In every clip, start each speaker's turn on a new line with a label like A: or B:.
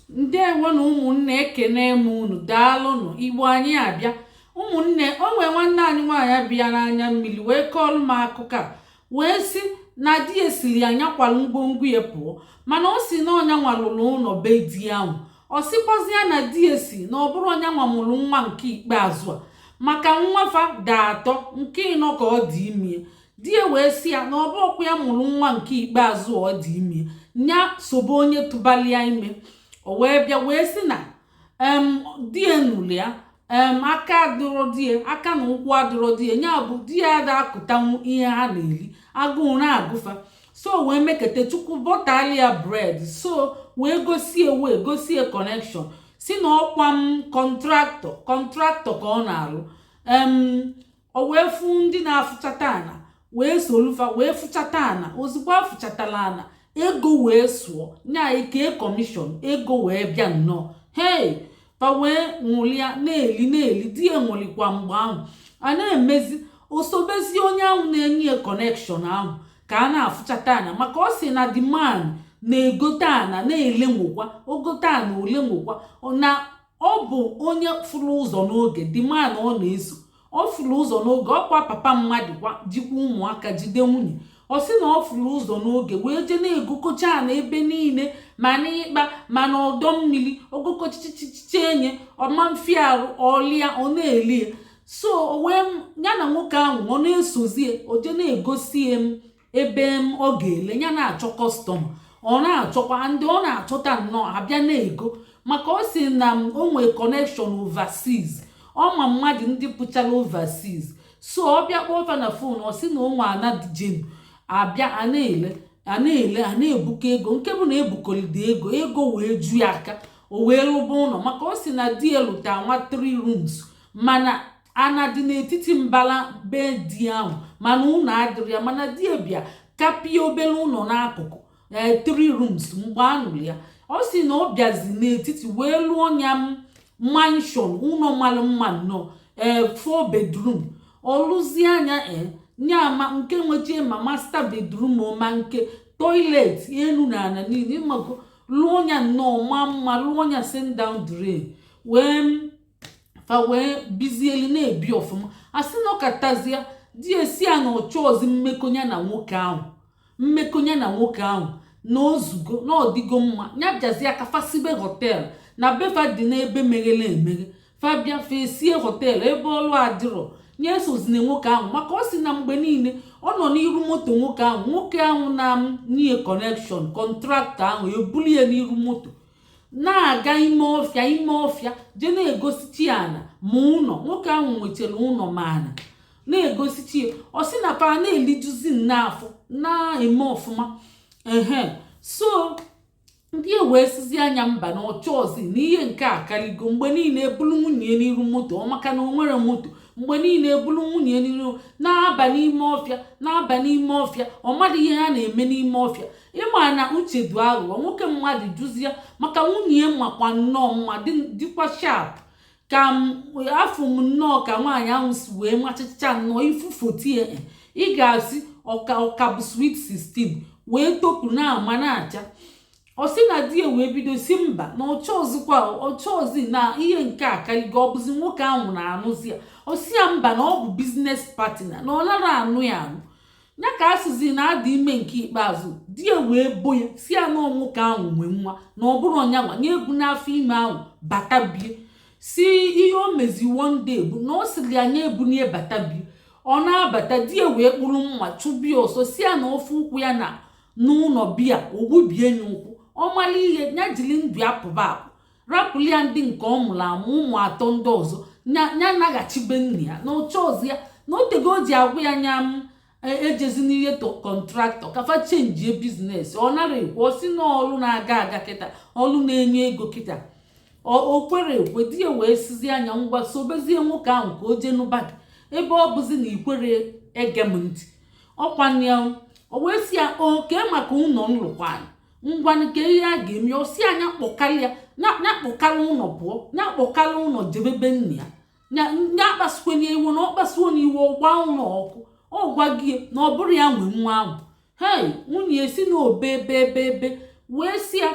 A: Ndewo na ụmụnne, ekene m unu. Daalụnụ. Igbo anyị abịa. Ụmụnne, o nwee nwanne anyị nwaanyị bịa n'anya mmiri wee kọọlụ m akụkọ a, wee sị na di ya siri ya nyakwalụ ngwongwo ya pụọ, mana ọ si na ọnyanwa lụrụ ụlọ be di ahụ. Ọ sịkwazịa na di ya si na ọ bụrụ ọnyanwa mụrụ nwa nke ikpeazụ a, maka nwa fa da atọ, nke ịnọ ka ọ dị ime. Di ya wee sị ya na ọ bụ ọkwa ya mụrụ nwa nke ikpeazụ ọ dị ime, nya sobe onye tụbalịa ime. O wee bịa wee sị na di ya nụrụ ya, aka adịrọ di ya, aka na ụkwụ adịrọ di ya, nya bụ di ya ada akụtanwu ihe ha na-eri, agụụ na-agụfa. So wee mekete Chukwu bọtali ya bread, so wee gosie, wee gosie connection, si na ọkwa m contractor ka ọ na-alụ. O wee fụ ndị na-afụchata ana, wee solufa wee fụchata ana. Ozugbo afụchatala ana, ego wee sụọ nya ike, commission ego wee bịa nnọọ. Hei, fa wee ṅụlịa, na-eli na-eli. Di ya ṅụlikwa. Mgbe ahụ a na-emezi osobezi onye ahụ na-enye ya connection ahụ ka a na-afụchata ana, maka ọ sị na the man na-egote ana na-ele nwekwa, ogote ana ole nwekwa, na ọ bụ onye fụrụ ụzọ n'oge. The man ọ na-eso, ọ fụrụ ụzọ n'oge. Ọkwa papa mmadụ kwa, jikwa ụmụaka, jide nwunye. Ọ sị na ọ fụrụ ụzọ n'oge wee jee na-egokocha na ebe niile, ma n'ịkpa ma n'ọdọ mmiri, ogokochichichiche enye ọma mfiarụ ọlịa, ọ na-elie. So wee ya na nwoke ahụ ọ na-esozie, o jee na-egosi m ebe m ọ ga-ele ya, na-achọ customer. Ọ na-achọkwa ndị ọ na-achọta nnọọ abịa na-ego, maka ọ sị na o nwee connection overseas, ọ ma mmadụ ndị pụchara overseas. So ọ bịa kpọọ fa na phone, ọ sị na onwe ana dị abịa, a na-ele, a na-ele, a na-ebukọ ego, nke bụ na ebukọlide ego, ego wee ju ya aka, o wee lụba ụlọ, maka ọ sị na di ya lụta nwa 3 rooms, mana ana dị n'etiti mbala be di ahụ, mana ụlọ adịrị ya. Mana di ya bịa kapịa obere ụlọ n'akụkụ, ee, 3 rooms. Mgbe a nụrụ ya, ọ sị na ọ bịazi n'etiti wee lụọ ya mansion, ụlọ mara mma nnọọ, ee, 4 bedroom. Ọlụzie anya, ee, nyama nke nwechie ma master bedroom ma nke toilet elu na ala niile, ịmago, lụọ ya nnọọ maa mma, lụọ ya send down drain, wee fa wee bizieli na-ebi ọfụma. Asị na ọkatazie, di esi ya na ọchọọzi mmekọ ya na nwoke ahụ, mmekọ ya na nwoke ahụ na ozugo, na ọdịgo mma. Ya bịazie ka fasibe hotel na befa dị n'ebe meghere emeghe, fabia fesie hotel ebe ọlụ adịrọ. Nye esozina nwoke ahụ, maka ọ sị na mgbe niile ọ nọ n'iru moto nwoke ahụ, nwoke ahụ na nye connection, contractor ahụ, ebuli ya n'iru moto na-aga ime ọfịa, ime ọfịa, jee na-egosichi ana ma ụlọ nwoke ahụ nwetara, ụlọ ma ana na-egosichi ya. Ọ sị na fa na-elijuzi nnafọ, na-eme ọfụma. Ehe, so ndị e wee sizi anya mba na ọchọọzi na ihe nke a karigo. Mgbe niile ebulu nwunye n'iru moto, ọ maka na o nwere moto, mgbe niile ebulu nwunye n'iru na-aba n'ime ọfịa, na-aba n'ime ọfịa. Ọ mmadụ ihe ha na-eme n'ime ọfịa, ịma na uche du aghụghọ nwoke mmadụ juzie, maka nwunye makwa nnọọ mma, dịkwa sharp. Ka afọ m nnọọ ka nwaanyị ahụ si wee machicha nnọọ ifufotie, ị ga-asị ọka ọka bụ sweet 16, wee topụ na-ama na-acha. Ọ sị na di ya wee bido si mba na ọchọọzikwa, ọchọọzi na ihe nke a karigo, ọ bụzi nwoke ahụ na-anụzi ya. Ọ sị ya mba, na ọ bụ business partner, na ọ nara anụ ya anụ ya. Ka a sịzi na adị ime nke ikpeazụ, di ya wee bo ya, si ya na nwoke ahụ nwee nwa, na ọ bụrụ ọnyanwa nye ebu n'afọ ime ahụ bata bie. Si ihe o mezi one day bụ na ọ sịrị ya nye ebunie bata bie. Ọ na-abata, di ya wee kpụrụ mma chụbie ọsọ, si ya na ofe ụkwụ ya na n'ụlọ biya, ogbubie ya ụkwụ. Ọ mara ihe ya jiri ndụ ya pụba apụ, rapụrụ ya ndị nke ọ mụrụ amụ, ụmụ atọ ndị ọzọ, ya naghachibe nna ya na oche ọzọ ya na otego o ji agwụ ya nya m ejezi n'ihe to contractor ka fa changie business. Ọ nara ekwe, ọ si n'ọlụ na-aga aga kịta, ọlụ na-enye ego kịta. O kwere ekwe. Di ya wee sizi anya ngwa, sobezie nwoke ahụ ka o jee nụba gị, ebe ọ bụzi na ikwere ege m ntị. Ọkwa ya o wee si ya oke maka ụlọ nlụkwanụ, ngwanụ, ka ihe a ga-eme. Ọ si anya kpọkarị ya, ya kpọkarị ụlọ pụọ, ya kpọkarị ụlọ jebebe nna ya, ya akpasukwenye iwe, na ọ kpasuo n'iwe, ọgba ụlọ ọkụ. Ọ gwa gị na ọ bụrụ ya nwe nwa ahụ. Hei, nwunye si na obe ebe ebe ebe, wee si ya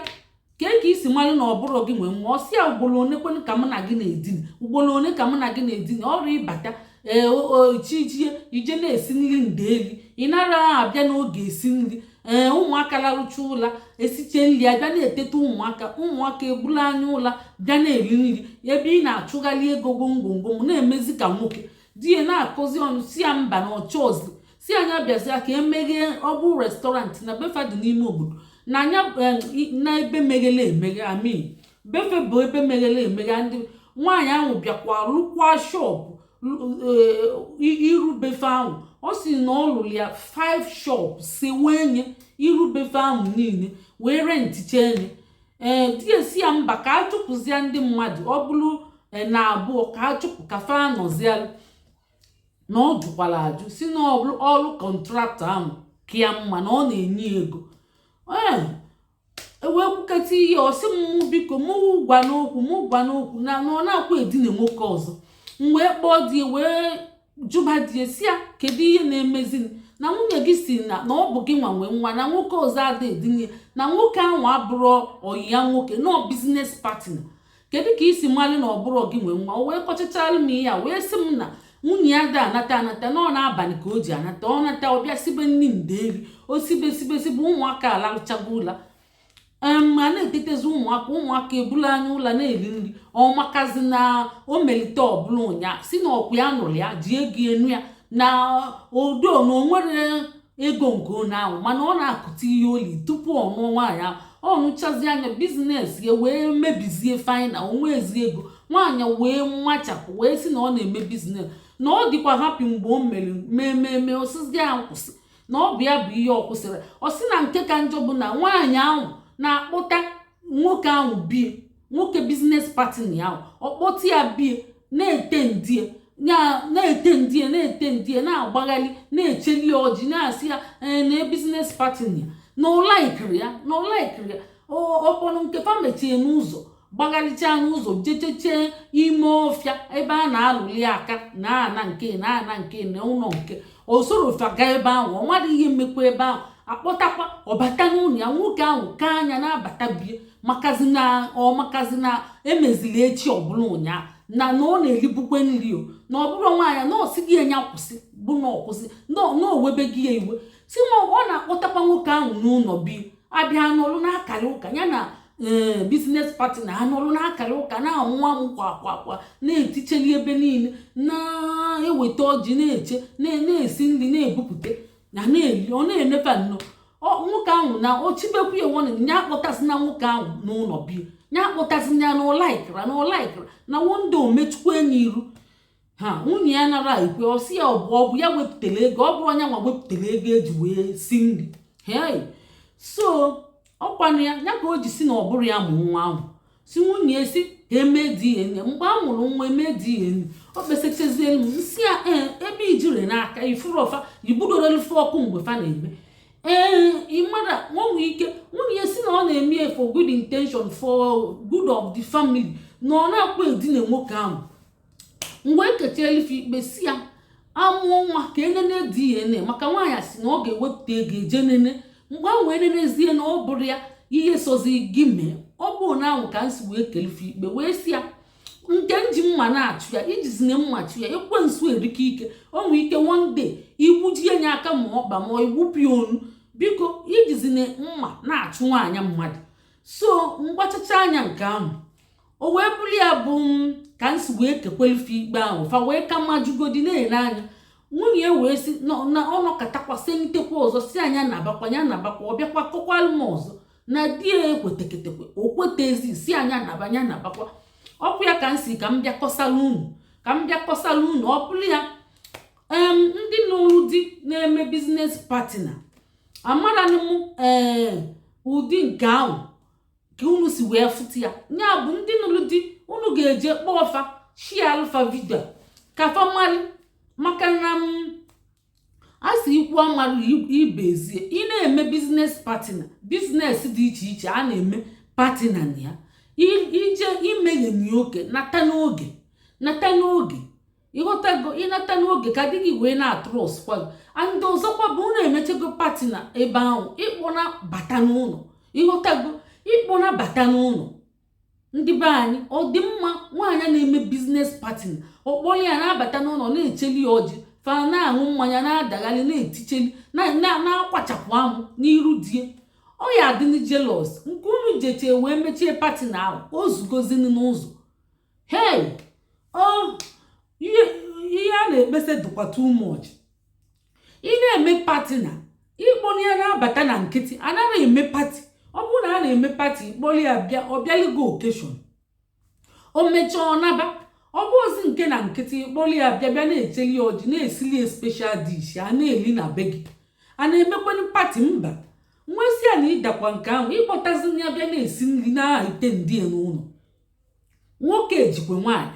A: Kee ka isi malụ na ọ bụrụ gị nwee nwa? Ọ sị ya, ugboro one kwenụ ka mụ na gị na-edina? Ugboro one ka mụ na gị na-edina? Ọrụ ịbata ee, chijie ije na-esi nri ndeli, ị nara abịa n'oge esi nri. Ee, ụmụaka larụcha ụla, esiche nri, abịa na-eteta ụmụaka, ụmụaka ebulu anya ụla bịa na-eri nri ebe ị na-achụgharị ego gwongwongwom na-emezi ka nwoke. Di ya na-akọzi ọnụ, si ya mba, na ọchọzi si anya bịazịa ka emeghee ọbụ restaurant na befa dị n'ime obodo na anya na ebe meghele emeghe amin befe bụ ebe meghele emeghe. Ndị nwaanyị ahụ bịakwa lụkwa shop iru befe ahụ. Ọ sị na ọ lụrụ ya 5 shop sewenye iru befe ahụ niile wee rentiche nye. Ee, di esi ya mba, ka a chụpụzie ndị mmadụ, ọ bụrụ na abụọ ka a chụpụ ka fa nọzialụ, na ọ jụkwara ajụ, si na ọrụ contractor ahụ ka ya mma, na ọ na-enye ego. Ee, ewee kwuketa ihe. Ọ sị m, biko, mụ gwa n'okwu, mụ gwa n'okwu na ọ na-akwa edina nwoke ọzọ. M wee kpọọ di, wee jụba di, si ya, kedu ihe na-emezi na nwunye gị si na ọ bụ gị nwa nwee nwa, na nwoke ọzọ ada edinye, na nwoke ahụ abụrụ ọyị ya nwoke nọ business partner? Kedu ka isi malụ na ọ bụrụ gị nwee nwa? O wee kọchachalụ m ihe a, wee sị m na nwunye ya da anata anata, na ọ na-abalị ka o ji anata. Ọ nata, ọ bịa sibe nri nderi, o sibe sibe sibe, ụmụaka alarụchago ụla, a na-etetezi ụmụaka, ụmụaka ebulu anya ụla na-eri nri. Ọ makazi na o melite ọbụla ụnya si na ọkwụ ya nụrụ ya ji ego enu ya na odo na o nwere ego nke onye ahụ, mana ọ na-akụta ihe oli tupu ọ nụọ nwaanyị ahụ. Ọ nụchazi anya, business ya wee mebizie final, onwezi ego. Nwaanyị wee machapụ, wee sị na ọ na-eme business, na ọ dịkwa happy mgbe o mere mee mee mee. Osisi ya kwụsị na ọ bụ ya bụ ihe ọ kwụsịrị. Ọ sị na nke ka njọ bụ na nwaanyị ahụ na-akpọta nwoke ahụ bie, nwoke business partner ya ahụ, ọkpọta ya bie, na-ete ndie, na-ete ndie, na-ete ndie, na-agbagharị, na-echeli ọjị, na-asị ya ee na business partner ya, na ọ likeiri ya, na ọ likeiri ya. Ọkpọnụ nke fa mechie n'ụzọ, gbagharịchaa n'ụzọ, jechechee ime ọfịa ebe a na-alụli aka na ana nke na ana nke na ụlọ nke osorofa gaa ebe ahụ. Ọ mmadụ ihe mmekwa ebe ahụ, akpọtakwa ọbata n'ụlọ ya. Nwoke ahụ ka anya na-abata bie, makazi na ọ makazi na emezili echi ọbụla ụnyaahụ na ọ na-eribukwe nri o, na ọ bụrụ nwaanyị na ọ sị gị enya kwụsị, bụ na ọ kwụsị na owebe gị ya iwe, si ma ọ na-akpọtakwa nwoke ahụ n'ụlọ bi, abịa n'ọlụ na-akara ụka ya na ee business partner ha n'ọlụ na-akara ụka, na-amụ amụ kwa kwa kwa, na-eticheli ebe niile, na-eweta ọjị, na-eche, na-esi nri, na-ebupụte na na-eli. Ọ na-enefe nnọọ nwoke ahụ na ochibekwu ya wọnị ya, akpọtasị na nwoke ahụ n'ụlọ bie ya, akpọtasị ya na ọlikeira, na ọlikeira na wonde omechukwu enyi iru ha. Nwunye ya nara ekwe. Ọ sị ya ọ bụ ya wepụtara ego, ọ bụrụ onye nwa wepụtara ego eji wee si nri. Hey, so ọkwanụ ya ya ka o ji si na ọ bụrụ ya mụ nwa ahụ. Si nwunye si ka eme DNA. Mgbe a mụrụ nwa, eme DNA. O kpesachazielu m, nsị ya ee, ebe ijire n'aka ifuru ọfa igbudorolufe ọkụ mgbe fa na-eme. Ee, ịmara nwe ike nwunye ya si na ọ na-eme ya for good intention, for good of the family, na ọ na-akwa edina nwoke ahụ. Mgbe ekechelife ikpe, si ya amụọ nwa ka enene DNA, maka nwaanyị si na ọ ga-ewepụta ego eje nene. Mgbe ahụ enenezie na ọ bụrụ ya ihe sozi gị mee. Ọ bụ na ahụ ka m si wee kelife ikpe, wee si ya nke m ji mma na-achụ ya, ijizine mma chụ ya, ekwensu erike ike. O nwee ike one day igbujie ya aka ma ọkpa ma igbupụ ya onu. Biko, ijizine mma na-achụ nwaanyị mmadụ. So mgbachacha anya nke ahụ, o wee bụrụ ya bụ m ka m si wee kekwelife ikpe ahụ. Fa wee ka majugodi na-ele anya. Nwunye wee si na ọ nọkatakwa senitekwa ọzọ, si anya nabakwa, ya nabakwa. Ọ bịakwa kọkwalụ m ọzọ na di ya ekweteketekwe, o kwetezi, si anya naba, ya nabakwa. Ọkụ ya ka m si ka m bịa kọsala unu, ka m bịa kọsala unu. Ọ bụrụ ya ndị nụrụ di na-eme business partner, amaranụ m ee ụdị nke ahụ ka unu si wee fụta ya. Ya bụ, ndị nụrụ di, unu ga-eje kpọọ fa, share alụfa video ka fa mali, maka na m a sị ikwu amarụ ibe ezie. Ị na-eme business partner, business dị iche iche a na-eme partner na ya, ije imegheni oke, nata n'oge, nata n'oge. Ịghọtago? Ịnata n'oge ka di gị wee na-atrust kwa gị. And ọzọkwa bụ, unu emechego partner ebe ahụ, ịkpọ na bata n'ụlọ. Ịghọtago? Ịkpọnabata n'ụlọ, ndị be anyị, ọ dị mma? Nwaanyị na-eme business partner, ọkpọrọ ya na-abata n'ụlọ, na-echeli ya ọjị, fa na-aṅụ mmanya, na-adagharị, na-eticheli, na-akwachapụ amụ n'iru die. Ọ ya adịnị jealous. Nke unu jeche wee mechie party na ahụ, o zugozini n'ụzọ. Hey, ọ ihe ihe a na-ekpesa dịkwa too much. Ị na-eme partner, ịkpọrọ ya na-abata na nkịtị, anaghị eme party. Ọ bụrụ na a na-eme party, ịkpọrọ ya bịa, ọ bịaligo occasion, o mechaa, ọ naba. Ọ bụ ozi nke na nkịtị, ịkpọrọ ya bịa, bịa na-echeli ya ọjị, na-esili ya special dish, a na-eli na be gị, a na-emekwanụ party? Mba. Nwesị ya na ịdakwa nke ahụ, ịkpọtazi ya bịa na-esi nri na-ete ndị n'ụlọ. Nwoke ejikwe nwaanyị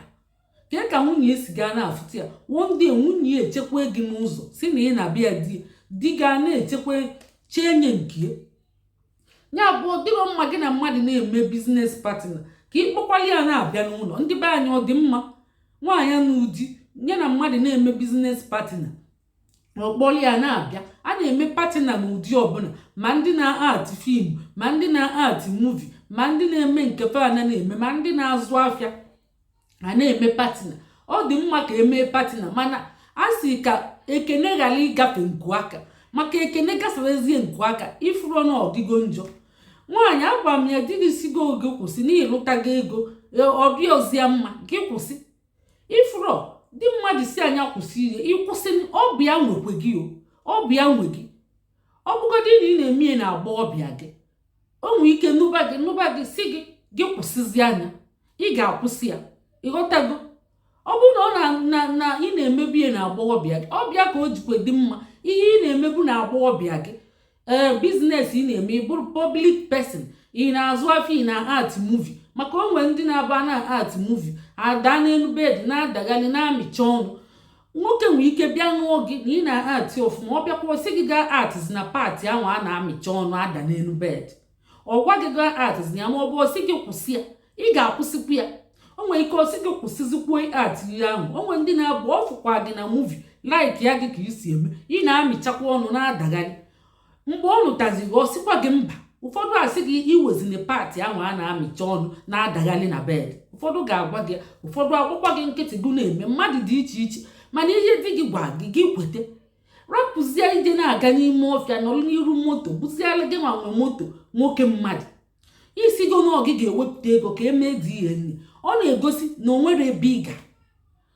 A: kee ka nwunye esi gaa na-afụta ya. One day nwunye ya echekwa gị n'ụzọ, si na ị na-abịa di di ga na-echekwa chenye nke ya bụ. Ọ dịrọ mma gị na mmadụ na-eme business partner ka ịkpọkwala ya na-abịa n'ụlọ. Ndị be anyị, ọ dị mma nwaanyị n'ụdị ya na mmadụ na-eme business partner, ọkpọrọ ya na-abịa? A na-eme partner n'ụdị ọbụla, ma ndị na-act film, ma ndị na-act movie, ma ndị na-eme nke fana na-eme, ma ndị na-azụ afịa, a na-eme partner. Ọ dị mma ka emee partner, mana a sị ka ekene ghara ịgafe nku aka, maka ekene gaferezie nku aka, ifuru na ọdịgo njọ. Nwaanyị, agwa m ya, di gị sigo oge kwụsị na ịlụtago ego, ọ dị ọzịa mma gị kwụsị. Ifuru di mmadụ si anya kwụsị ihe, ịkwụsị, ọ bụ ya nwekwe gị o, ọ bụ ya nwe gị. Ọ bụgodị na ị na-eme ya na agbọghọbịa gị, o nwee ike nụba gị, nụba gị, si gị gị kwụsịzi anya, ị ga-akwụsị ya. Ịghọtago? Ọ bụrụ na ọ na na ị na-emebu ya na agbọghọbịa gị, ọ bịa ka o jikwe dị mma. Ihe ị na-emebu na agbọghọbịa gị, ee, business ị na-eme, ị bụrụ public person, ị na-azụ afọ, ị na-act movie, maka o nwere ndị na-aba na act movie, ada n'elu bed, na-adagharị, na-amịcha ọnụ. Nwoke nwere ike bịa nụọ gị na ị na-act ọfụma, ọ bịakwa sị gị gaa act na part ahụ a na-amịcha ọnụ, ada n'elu bed. Ọ gwa gị gaa act ya, ma ọ bụ ọsị gị kwụsị ya, ị ga-akwụsịkwu ya. O nwere ike ọsị gị kwụsịzikwuo act ihe ahụ. O nwere ndị na-abụ ọ fụkwa gị na movie, like ya gị ka isi eme, ị na-amịchakwa ọnụ, na-adagharị. Mgbe ọ nụtaziri, ọ sịkwa gị mba. Ụfọdụ asị gị iwezina part ahụ a na-amịcha ọnụ, na-adagharị na bed. Ụfọdụ ga-agwa gị, ụfọdụ agbakwa gị nkịtị. Gị na-eme, mmadụ dị iche iche, mana ihe di gị gwa gị, gị kwete, rapụzie ije na-aga n'ime ọfịa, nọrọ n'iru moto, bụziala gị nwa nwe moto. Nwoke mmadụ isigo na ọ gị ga-ewepụta ego ka emee dị ihe nne, ọ na-egosi na o nwere ebe ị ga.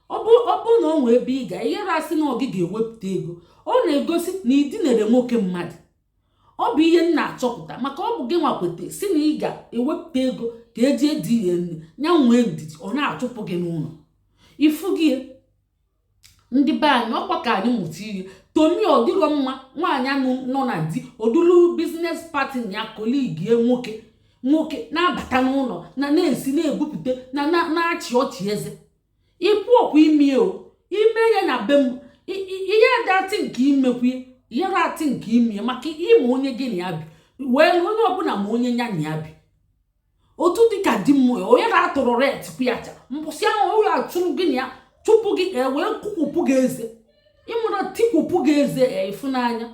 A: Ọ bụ na o nwee ebe ị ga, ihere asị na ọ gị ga-ewepụta ego, ọ na-egosi na ị dinere nwoke mmadụ. Ọ bụ ihe m na-achọpụta, maka ọ bụ gị nwa kwete si na ị ga-ewepụta ego ka eji edi ihe nne ya. Nwee ndidi, ọ na-achụpụ gị n'ụlọ ifu gị. Ndị be anyị, ọkwa ka anyị mụta ihe. Tomi, ọ dịrọ mma nwaanyị nọ na di odulu business partner ya, colleague nwoke, nwoke na-abata n'ụlọ na na-esi na-ebupụta na na-achị ọchị eze. Ịpụ ọkwa ime o ime ya na be m, ihe adatị nke imekwu, ihe atị nke ime, maka ịma onye gị na ya bi wee. Onye ọbụla ma onye ya na ya bi, otu dịka di m, onye na-atụrụ ret kwụyacha mbụsị ahụ, ụlọ achụrụ gị na ya, chụpụ gị, e wee kwupụ gị eze, ịmụra tikwupụ gị eze ịfụnanya.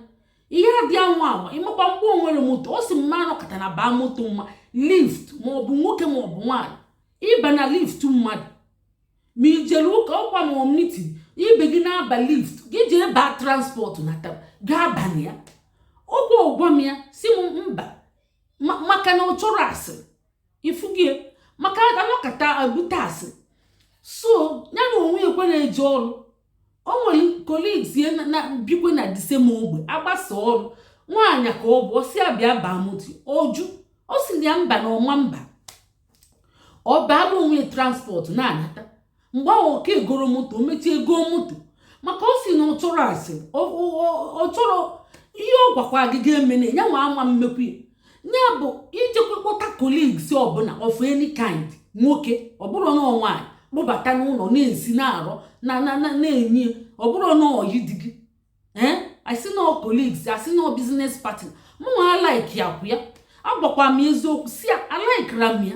A: Ihe adị anwụ anwa ịmakwa mgbe o nwere moto, ọ sị mma anọkọta na baa moto mma lift, maọbụ nwoke maọbụ nwaanyị, ịba na lift mmadụ, ma ijere ụka ọkwa ma meeting, ibe gị na-aba lift, gị jee baa transport na gaa banye ya. Ọgwụ ọgwa m ya si m mba, maka na ọ chọrọ asịrị ifugie, maka anọkata ebute asịrị. So ya na onwe ekwe na-eje ọrụ, o nwere colleagues ya na bikwe na disem ogbe, agbasa ọrụ, nwaanyị ka ọ bụ, ọsị abịa baa moto, ọjụ. Ọ sị ya mba, na ọma mba, ọ baala onwe transport na-anata. Mgbe ahụ oke egoro moto, o mechie ego moto, maka ọ sị na ọ chọrọ asịrị, ọ chọrọ ihe ọ gwakwa gị ga-eme na ya nwa ama mmekwu ya. Ya bụ ijekwa kpọta colleagues ọbụla of any kind, nwoke ọ bụrụ na nwaanyị, kpọbata n'ụlọ na-esi na-arọ na na na-enye, ọ bụrụ na oyi di gị, ee, asị na colleagues, asị na business partner. Mụnwa alike ya kwụ ya, agwakwa m eziokwu, si ya alikera m ya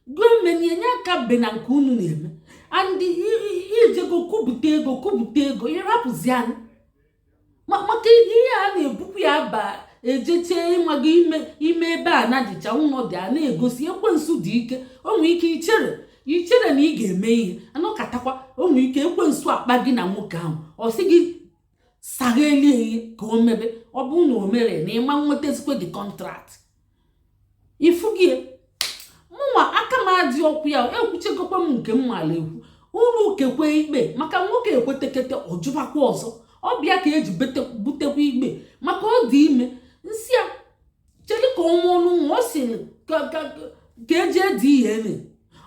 A: gọọmenti nye aka be na nke unu na-eme. And ijego kwupụta ego, kwupụta ego, ịrapụzi anyị, maka ihe a na-ebukwu ya ba. Ejechee ịmago ime ime ebe a na dịcha ụlọ dị a na-egosi. Ekwensu dị ike. O nwee ike ichere na ị ga-eme ihe anọkatakwa. O nwee ike ekwensu akpa gị na nwoke ahụ, ọ sị gị saghelie ihe ka o mebe. Ọ bụrụ na o mere na ịma nwetazikwe the contract ifu gị. Mụnwa aka m adị ọkwụ ya. Ekwuchegokwa m nke m maara ekwu. Unu kekwe ikpe maka nwoke ekwetekete ọjụbakwa ọzọ. Ọbịa ka eji butekwa ikpe maka ọ dị ime. Nsị a chere ka ọ mụọ nwa. Ọ sịrị ka eje DNA.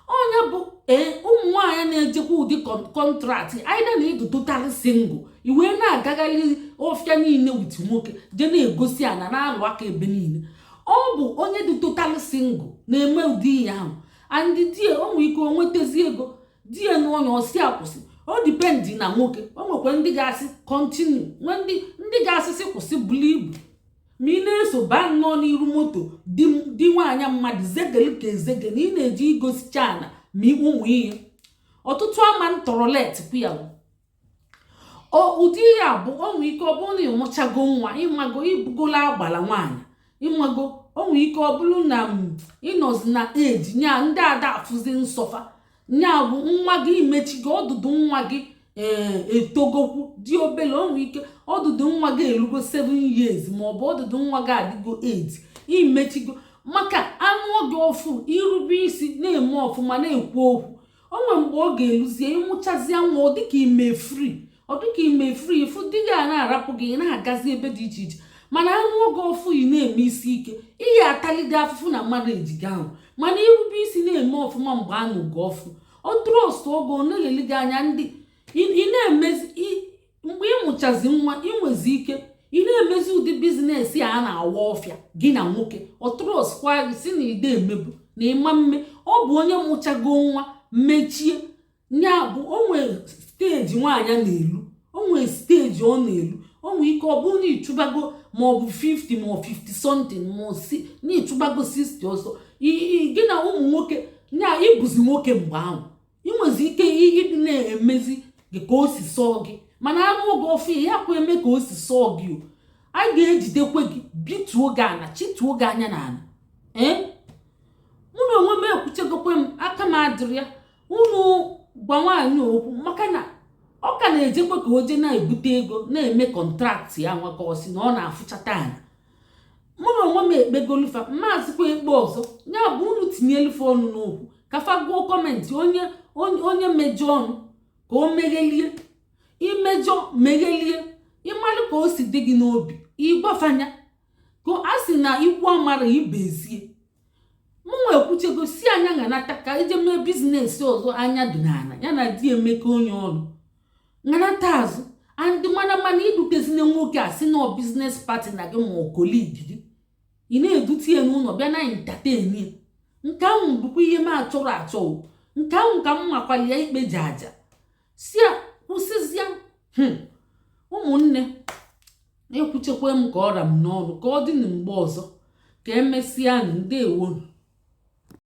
A: Onye bụ ee, ụmụ nwaanyị na-ejekwa ụdị contract aịda na ịdụ total single, iwee na-agagharị ọfịa niile with nwoke, je na-egosi ana, na-alụ aka ebe niile. Ọ bụ onye dị total single na-eme ụdị ihe ahụ. And die o nwere ike o nwetazi ego die na onye ọsị akwụsị. O depend na nwoke. O nwekwa ndị ga-asị continue, nwee ndị ga-asịsị kwụsị. Bulu ibu ma ị na-eso baa nnọọ n'iru moto di nwaanyị mmadụ zegele ka ezege na ị na-eji igosicha ana ma ụmụ ihe ọtụtụ ama ntọrọlet ya. O ụdị ihe a bụ, o nwee ike ọ bụrụ na ịmụchago nwa, ịmago ibugola agbala nwaanyị, ịmago o nwee ike ọ bụrụ na m ịnọzi na eji nya ndị ada afụzi nsọfa nya bụ nwa gị imechigo ọdụdụ nwa gị, ee, etogokwu dị obere. O nwee ike ọdụdụ nwa gị erugo 7 years maọbụ ọdụdụ nwa gị adịgo 8, imechigo maka anụ oge ọfụ. Irube isi, na-eme ọfụma, na-ekwu okwu. O nwere mgbe ọ ga-eluzie, ịmụchazie nwa, ọ dịka ime free, ọ dịka ime free. Ịfụ di gị a na-arapụ gị, ị na-agazi ebe dị iche iche. Mana anụ oge ọfụ ị na-eme isi ike, ị ya atalide afụfụ na mmadụ ejiga ahụ. Mana irube isi, na-eme ọfụma, mgbe anụ gị ọfụ, ọ trust oge ọ na-eleli gị anya. Ndị ị na-emezi mgbe ị mụchazi nwa, ị nwezi ike ị na-emezi ụdị business a na-awa ọfịa gị na nwoke. Ọ trustkwa gị si na ide emebu na ịma mme. Ọ bụ onye mụchago nwa mechie nya bụ o nwere stage nwaanyị na-elu, o nwere stage ọ na-elu. O nwere ike ọ bụrụ na ịchụbago ma ọ bụ 50 ma ọ 50 something ma ọ si na ịchụbago 60 ọzọ, gị na ụmụ nwoke nya ịbụzi nwoke. Mgbe ahụ ị nwezi ike ịdị na-emezi gị ka o si sọọ gị. Mana anụ oge ọfụ ya kwa eme ka o si sọọ gị, o a ga-ejidekwe gị, bituo gị ana, chituo gị anya n'ala. Ee, mụ na onwe m ekwuchegokwe m, aka m adịrị ya. Unu gwa nwaanyị okwu maka na ọ ka na-ejekwe ka o jee na-ebute ego, na-eme contract ya nwa ka ọ sị na ọ na-afụchata anya. Mụ na onwe m ekpegolufa, maazịkwa ekpe ọzọ. Ya bụ unu tinyelufe ọnụ n'okwu ka fa gụọ comment. Onye onye mejọ ọnụ ka o meghelie, imejọ meghelie, ịmalụ ka o si dị gị n'obi, ịgbafanya ka a sị na ikwu amara ibezie. Mụnwa ekwuchego si anya ṅanata ka eje mee business ọzọ. Anya dị n'ala ya na di emeka onye ọrụ ṅanata azụ andị mana idutezina nwoke a si na business partner gị ma ọ colleague gị, ị na-edute ya n'ụlọ bịa na entertain ya. Nke ahụ bụkwa ihe m achọrọ achọ o. Nke ahụ ka m makwali ya ikpe ji aja si a kwụsịzịa. Ụmụnne, ekwuchekwa m ka ọra m n'ọnụ, ka ọ dị na mgbe ọzọ. Ka emesịa. Ndewonu.